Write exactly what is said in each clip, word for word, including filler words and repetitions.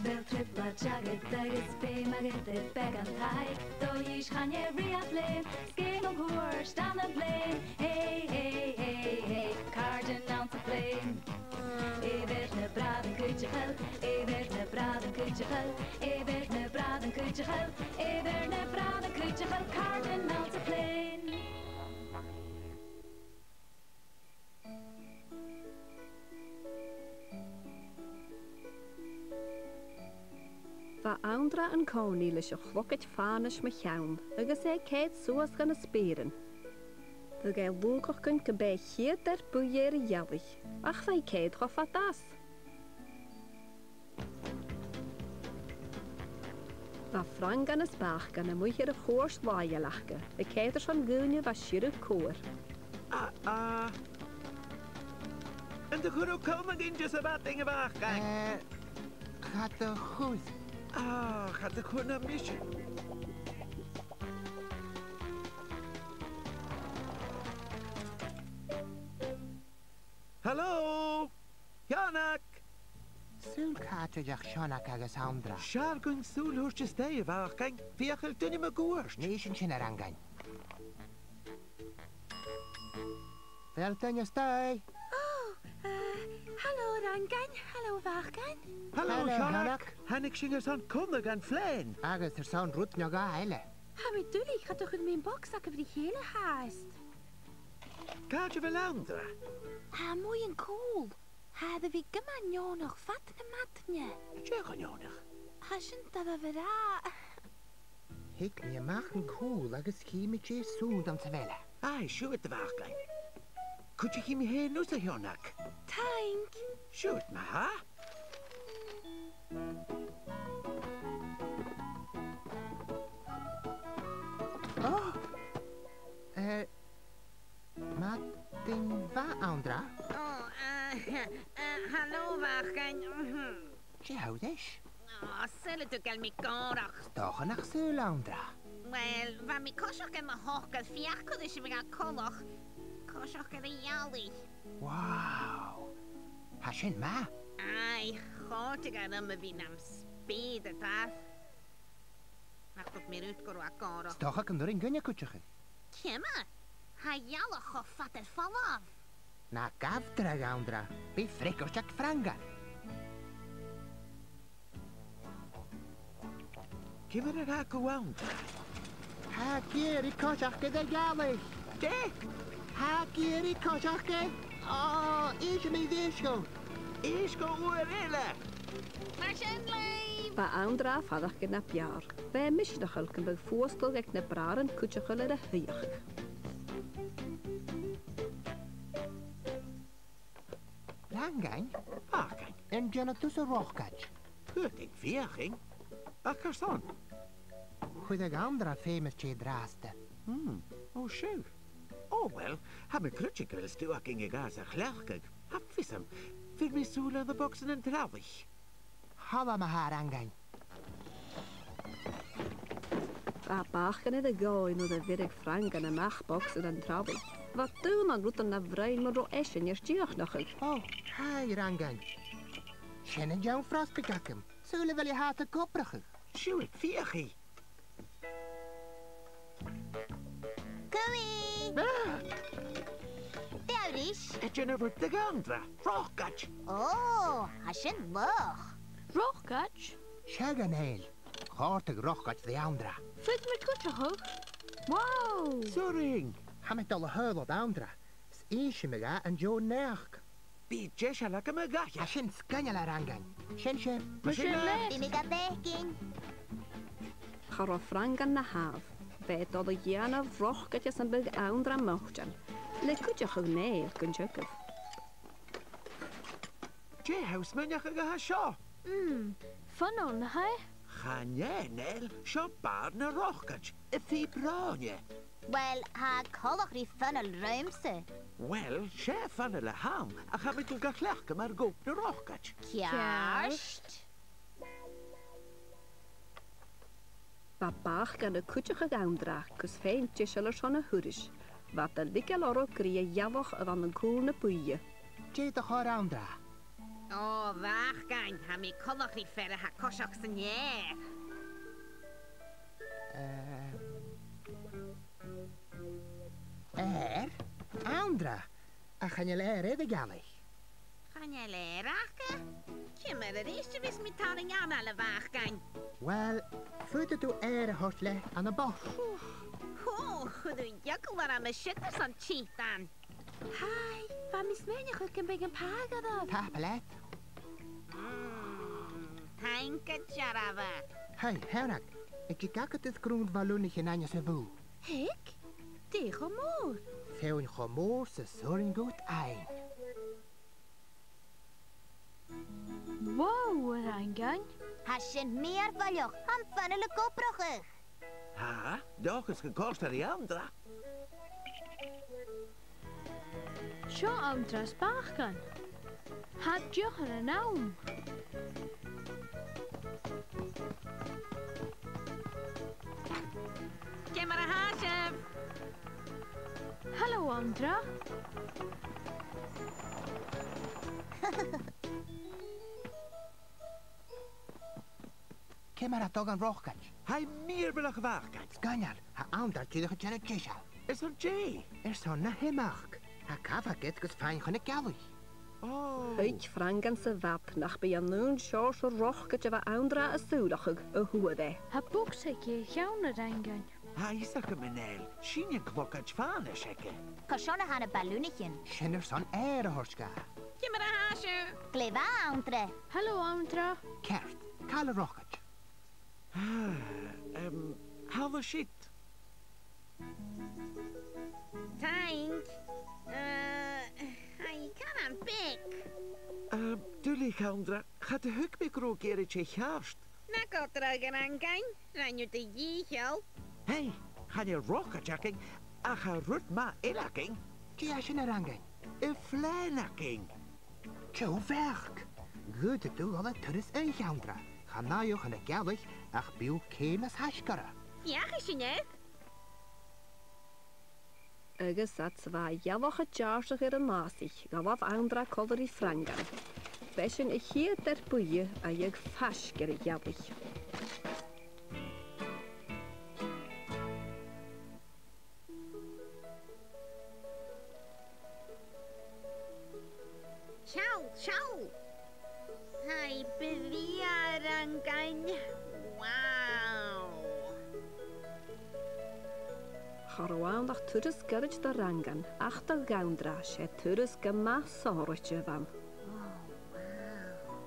Bheil trioblaid agad agus feum agad air beagan taic? Dòigh is chan e riamh leum, 's gum bu chòir dhan a' bhliadhna. Hey, hey, hey, hey, càirdean anns a' phlèan. Air na bràithrean cuideachail, air na bràithrean cuideachail, air na bràithrean cuideachail, air na bràithrean cuideachail, càirdean anns a' phlèan. Bha Anndra an-còmhnaidh leis a' chlogaid fànais mu cheann, agus e a' coimhead suas dha na speuran. Bhiodh e a' lùghdachadh gun gum b' e a' chiad fhear buidhe air a' ghealaich, ach bha e a' coimhead cho fada às. Bha Frangan is Bachgan a-muigh air a' chuairt làitheil aca, a' coimhead airson dhaoine a bha a' sireadh cobhair. Ah, ah. An do chuir thu coma gingeas a' mhadainn, a Bhachgain? Eh, cha do chuir. Ah, cha do chuir na mise. Halò! Seonag! Saoil càit an deach Seonag agus Anndra? 'S fheàrr dhuinn sùil a thoirt a-steach, a Bhachgain. Feuch a bheil duine mun cuairt. Nì sinn sin, a Fhrangain. Feuch duine a-steach. Ò, eh, halò, a Fhrangain. Halò, a Bhachgain. Halò, a Sheonag. Thàinig sinn airson connadh dhan phlèan. Agus airson rud no dhà eile. Tha mi duilich, cha do chuir mi am bogsa agaibh ri chèile fhathast. Càit a bheil Anndra? Tha e a-muigh an cùl. Tha e air a bhith gu math neònach fad na maidne. Dè cho neònach? Tha sin doirbh a ràdh. Thig mi a-mach an cùl agus chì mi dè 's urrainn dhomh a bhith. Aidh, siuthad, a Bhachgain. Cuidichidh mi fhèin thusa, a Sheonag. Taing. Siuthad, ma-thà. Ò! Eh, madainn mhath, Anndra. Ò, eh, eh, halò, a Bhachgain. Mhm. Dè tha thu ris? Ò, saoil an do gheall mi gòrach? 'S dòcha nach saoil, Anndra. Uill, bha mi a' coiseachd air mo shocair feuch cò ris a bha e coltach. Coiseachd air a' ghealaich. Wow! Tha sin math. Aidh, chòrdadh e rium a bhith nam spìor an-dràsta. Nach tuig mi riut gun robh e gòrach. 'S dòcha gun urrainn dhuinne cuideachadh. Ciamar? Tha a' ghealach cho fada air falbh. Na gabh dragh, Anndra. Bidh freagairt aig Frangan. Ciamar a tha thu, Anndra? Tha e ag iarraidh coiseachd air a' ghealaich. Dè? Tha e ag iarraidh coiseachd air. Ò, innsidh mi dhut. Innsidh uair eile. Mar sin leibh! Bha Anndra a' faireachdainn na b' fheàrr. Bha e misneachail gum biodh fuasgladh aig na bràithrean cuideachail air a shuidheachadh. Fhrangain? Bachgain? An dèanadh tusa rocaid? Dh'fhaodadh feuchainn. Ach carson? Chuireadh Anndra feum air tè an-dràsta. Hmm, ò, siud. Ò, uill, tha mi a' creidsinn gu bheil stuth againn a ghabhas a chleachdadh. Tha fios agam, bheir mi sùil air na bogsan an-dràsta. Thalla ma-thà, a Fhrangain. Bha Bachgan air a dhòigh nuair a bheireadh Frangan a-mach bogsan an-dràsta. Bha daonnan rudan na bhroinn mun robh esan air dìochuimhneachadh. Ò, haidh, a Fhrangain. Sin an t-seann phrosbaig agam. Saoil a bheil i fhathast ag obrachadh? Siuthad, feuchaidh. Cooey! Ah! Dè tha thu ris? A' dèanamh rud do dh'Anndra. Rocaid! Ò, tha sin math. Rocaid? Seadh, a Nèill. Chòrdadh rocaid ri Anndra. Faodaidh mi cuideachadh? Wow! Sorry. Tha mi a' dol a thadhal Anndra. 'S innsidh mi dha an deagh naidheachd. Bidh deiseil agam a dh'aithghearr. Tha sin sgoinneil, a Fhrangain. Sin sin. Mar sin leibh. Bidh mi gad fhaicinn. Cha robh Frangan na thàmh. Bha e a' dol a dhèanamh rocaid sam bith Anndra moiteil. Le cuideachadh Nèill gun teagamh. Dè tha thu a' smaoineachadh a tha seo? Mm, funnel, nach e? Chan e, a Nèill, seo bàrr na rocaid, a' phìob-roinn. Uill, tha e coltach ri funnel riumsa. Uill, 's e funnel a th' ann, ach tha mi a' dol ga chleachdadh mar ghob na rocaid. Ceart. Bha Bachgan a' cuideachadh Anndra gus faighinn deiseil airson a thurais. Bha iad a' leigeil oirre gur e a' ghealach a bh' ann an cùl na bùtha. Dè do chor, Anndra? Ò, A Bhacain, tha mi coltach ri fear a tha a' coiseachd san adhar. Eh, adhar? Anndra, ach chan eil adhar air a' ghealaich. Chan eil adhar aca? Ciamar a-rèist a bhios mi a' tarraing anail, a Bhacain? Uill, faodaidh tu adhar a thoirt leat ann am bogsa. Ò, chuir thu eagal orm an siud airson tiotan. Hi, bha mi a' smaoineachadh gum biodh am pathadh oirbh. Tapadh leat. Mm, taing, a Dhearbha. Hey, Theanag, an tig agad air grunn bhalùnaichean fhaighinn às a' bhùth? Thig? Dè cho mòr? Feadhainn cho mòr 's as urrainn dhut fhaighinn. Wow, a Fhrangain. Tha sin mìorbhaileach, tha am fanail ag obrachadh. Tha, dòchas gun còrd e ri Anndra. Seo Anndra is Bacan. Tha iad deònach an àm. Ciamar a tha sibh? Halò, Anndra. Ciamar a tha dol dhan rocaid? Tha e mìorbhaileach, a Bhacain. Sgoinneil, tha Anndra dìreach a' dèanamh deiseil. Airson dè? Airson na h-imeachd. Tha cabhag aige gus faighinn chun na gealaich. Ò. Thuig Frangan sa bhad nach b' e an aon seòrsa rocaid a bha Anndra a' sùileachadh a fhuair e. Tha bogsa aige a cheann, a Fhrangain. Tha fhios agam, a Nèill, sin an clogaid fànais aige. Carson a tha na balùnaichean? Sin airson adhar a thoirt dha. Ciamar a tha sibh? Glè mhath, Anndra. Halò, Anndra. Ceart, càit a bheil an rocaid? Ah, em, thalla siud. Taing. Eh, tha i caran beag. Eh, duilich, Anndra, cha do thuig mi gun robh thu ag iarraidh tè cheart. Na gabh dragh, a Fhrangain, rinn thu do dhìcheall. Hey, chan eil rocaid againn, ach tha rud math eile againn. Dè tha sin, a Fhrangain? Am plèan againn. Tiugainn. Dh'fhaodadh tu dhol air turas oidhche, Anndra. Chan fhaigheadh tu na gealaich ach bidh ceum nas fhaisge oirre. Feuchaidh sinn e. Agus fhad 's a bha a' ghealach a' deàrrsadh air an fhàsaich, dh'fhalbh Anndra còmhla ri Frangan. B' esan a' chiad fhear buidhe a gheibh faisg air a' ghealaich. Seall, seall! Tha i brèagha, a Fhrangain. Wow! Cha robh ann ach turas goirid do Fhrangan, ach do dh'Anndra, 's e turas gu math sònraichte a bh' ann. Oh, wow!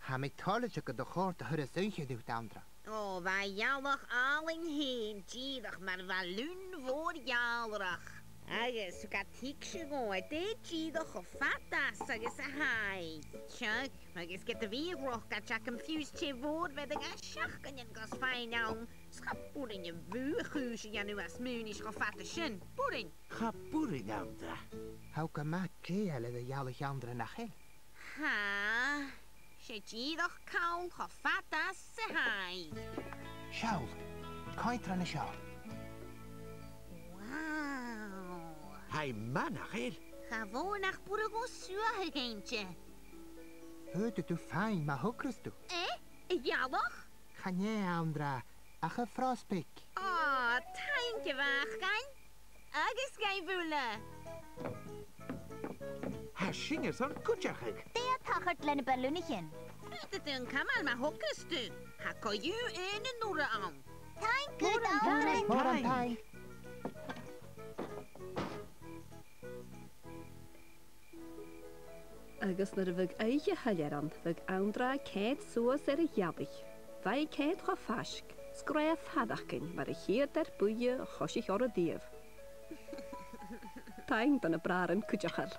Tha mi toilichte gun do chòrd an turas oidhche riut, Anndra. Ò, bha a' ghealach àlainn fhèin, dìreach mar bhalùn mhòr dheàlrach. Agus ged a thuig sibh dhomh, tha e dìreach cho fada às agus a tha i. Seadh, agus ged a bhiodh rocaid agam fiù 's tè mhòr, bhiodh e seachdainean gus faighinn ann, 's cha b' urrainn a' bhùth a' chùis a dhèanamh às m' aonais cho fada sin. B' urrainn? Cha b' urrainn, Anndra. Tha thu gu math dèidheil air a' ghealaich, Anndra, nach eil? Tha, 's e dìreach call cho fada 's a tha i. Seall, coimhead tron a seo. Wow! Tha i math, nach eil? Cha mhòr nach b' urrainn dhomh suathadh innte. Faodaidh tu faighinn ma thogras tu. Eh? A' ghealach? Chan e, Anndra, ach am prosbaig. Ò, taing, a Bhacain. Agus dhuibh uile. Tha sinn airson cuideachadh. Dè tha a' tachairt leis na balùnaichean? Faodaidh tu an cumail ma thogras tu. Tha co-dhiù aon an urra ann. Taing dhut, Anndra. Mòran taing. Agus nuair a bhiodh oidhche shoilleir ann, bhiodh Anndra a' coimhead suas air a' ghealaich. Bha i a' coimhead cho faisg, 's gun robh e a' faireachdainn mar a' chiad fhear buidhe a choisich oirre a-riamh. Taing do na bràithrean cuideachail.